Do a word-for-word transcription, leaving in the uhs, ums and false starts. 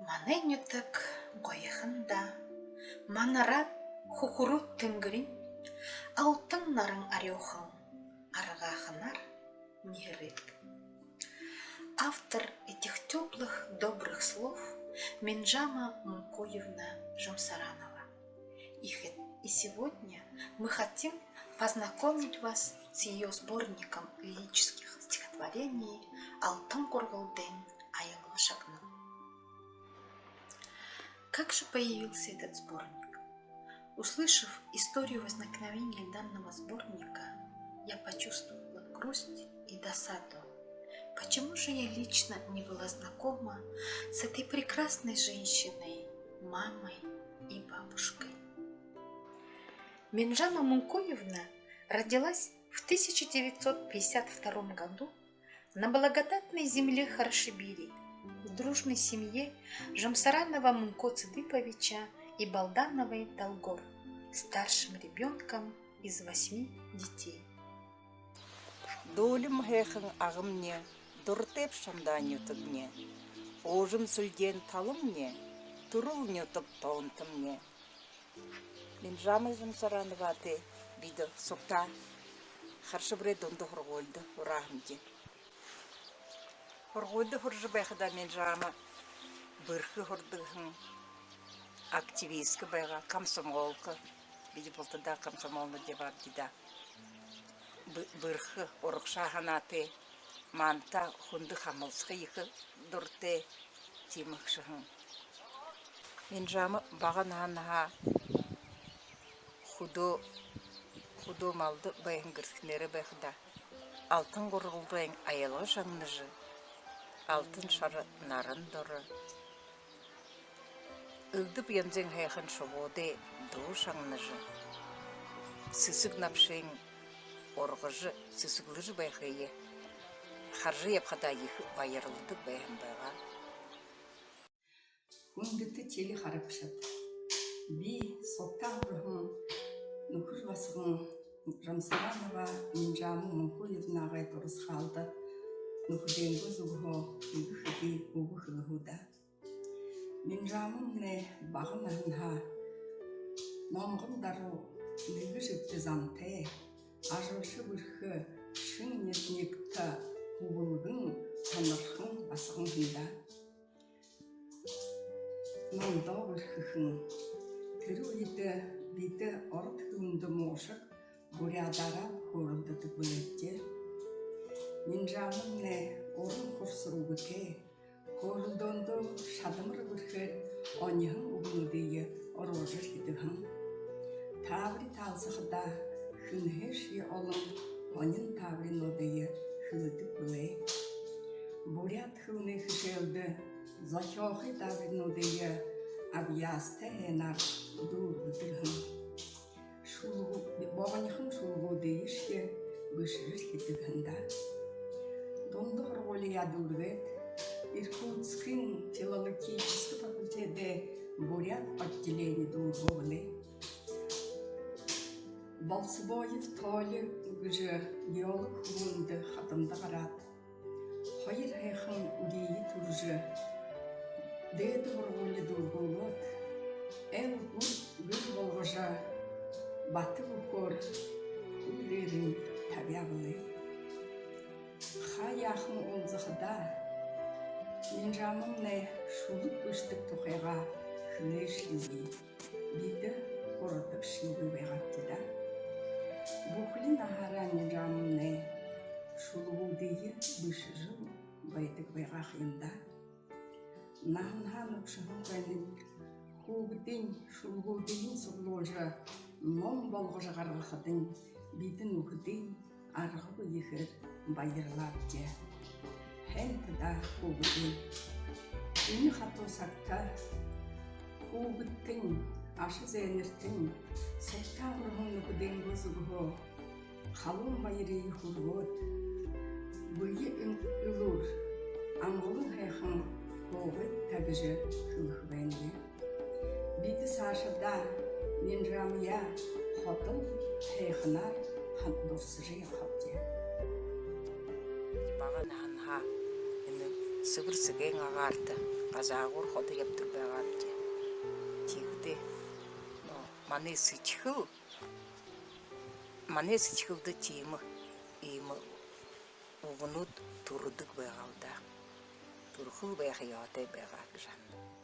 Манай нютаг гоёхон даа, манараа хүхэрөөд тэнгэринь, алтан наран арюухан аргааханаар нэһэрээд. Автор этих тёплых, добрых слов Минжама Мункуевна Жамсаранова. И хе-, и сегодня мы хотим познакомить вас с её сборником лирических стихотворений «Алтан гургалдайн аялга шагнал». Как же появился этот сборник? Услышав историю возникновения данного сборника, я почувствовала грусть и досаду. Почему же я лично не была знакома с этой прекрасной женщиной, мамой и бабушкой? Минжама Мункуевна родилась в тысяча девятьсот пятьдесят втором году на благодатной земле Харшибири, в дружной семье Жамсаранова Мунко Цыдыповича и Балдановой Талгор, старшим ребёнком из восьми детей. Дуулим һайхан агамни, дуратайб шамдаа нютагни, уужам сүлдээн таламни, түрэл нютаг тоонтомни. Минжама Жамсарановатай бидэ сугтаа Харшибирай дунда һургуулида һурааһамди. Һургуулида һуража байхадаа Минжама бэрхэ һурадаг һэн, активистка байгаа, комсомолка. Бидэ бултадаа комсомолнууд ябаабди даа. Бэ-, бэрхэ, урагшаа һанаатай, манда хүндэ хамһалсаха ехэ дуратай, тиимэ һэн. Минжама бага наһанһаа хүдөө, хүдөө малда байһан гэртэхинээрээ байхадаа, алтан гургалдайн аялга шагнажа, алтан шара наран доро элдэб янзын һайхан шубуудай дуу шагнажа, сэсэг набшын ургажа, сэсэглэжэ байхые хаража ябахадаа ехэ баярладаг байһан байгаа. Хүндэтэ телехарагшад, би сугтаа һураһан нүхэр басаган Жамсаранова Минжама Мункуевнагай дурасхаалда нүхэдэйнгөө зүгһөө нэгэ хэды үгэ хэлэһүү даа. Минжамамнай бага наһанһаа номгон даруу нэгэ жэгдэ зантай, ажалша бэрхэ, шэн нютагта хүбэлгэн, тонорхон басаган һэн даа. Номдоо бэрхэхэн. Тэрэ үедэ бидэ ород хэлэндэ муушаг, буряадаараа хөөрэлдэдэг бэлэйбди. Минжамамнай уран хурса үгэтэй, хөөрэлдөөндөө шадамар бэрхээр оньһон үгэнүүдые оруулжа хэлэдэг һэн. Таабари таалсахадаа хэнһээшье олон һонин таабаринуудые хэлэдэг бэлэй. Буряад хэлэнэй хэшээлдэ зохёохы таабаринуудые абьяастай һайнаар дүүргэдэг һэн. Шүлэгүү-, богонихон шүлэгүүдыешье бэшэжэ хэлэдэг һэн даа. Дунда һургуулияа дүүргээд, Иркутскын филологическа факультедэй буряад отделени дүүргээ бэлэй. Болсобоев Толя гэжэ геолог хүбүүндэ хадамда гараад, хоёр һайхан үгые түрэжэ, дээдэ һургуули дүүргүүлээд, эл гэр, гэр болгожо, бата бүхөөр хүл дээрэнь табяа бэлэй. Хаа яахан уулзахадаа, Минжамамнай шүлэг бэшэдэг тухайгаа хэлээшьегүй, бидэ һурадагшьегүй байгаабди даа. Бүхэли наһаараа Минжамамнай шүлэгүүдые бэшэжэл байдаг байгаа ха юм даа. Наһанһаа нүгшэһэн хойнонь хүүгэдынь шүлэгүүдыень суглуулжа, ном болгожо гаргахадань, бидэ нүхэдынь аргагүй ехээр баярлаабди. Һайн даа, хүүгэдынь. Энэ хатуу сагта хүүгэдтэнь, аша зээнэртэнь, сугтаа һураһан нүхэдэйнгөө зүгһөө халуун баярые хүргөөд, бэе эн-, элүүр, амгалан һайхан һуугыт даа гэжэ хэлэхэ байнаб. Бидэ саашадаа Минжамаяа ходол һайханаар һан-, дурсажа ябахабди. Бага наһанһаа энэ сэбэр сэгээн агаарта, газаагуур ходо ябадаг байгаабди. Тиихэдээ, ну, манай сэдьхэл, манай сэдьхэлдэ тиимэ, иимэ үгэнүүд түрэдэг байгаал даа. Түрэхэл байха ёһотой байгаа гэжэ һананаб.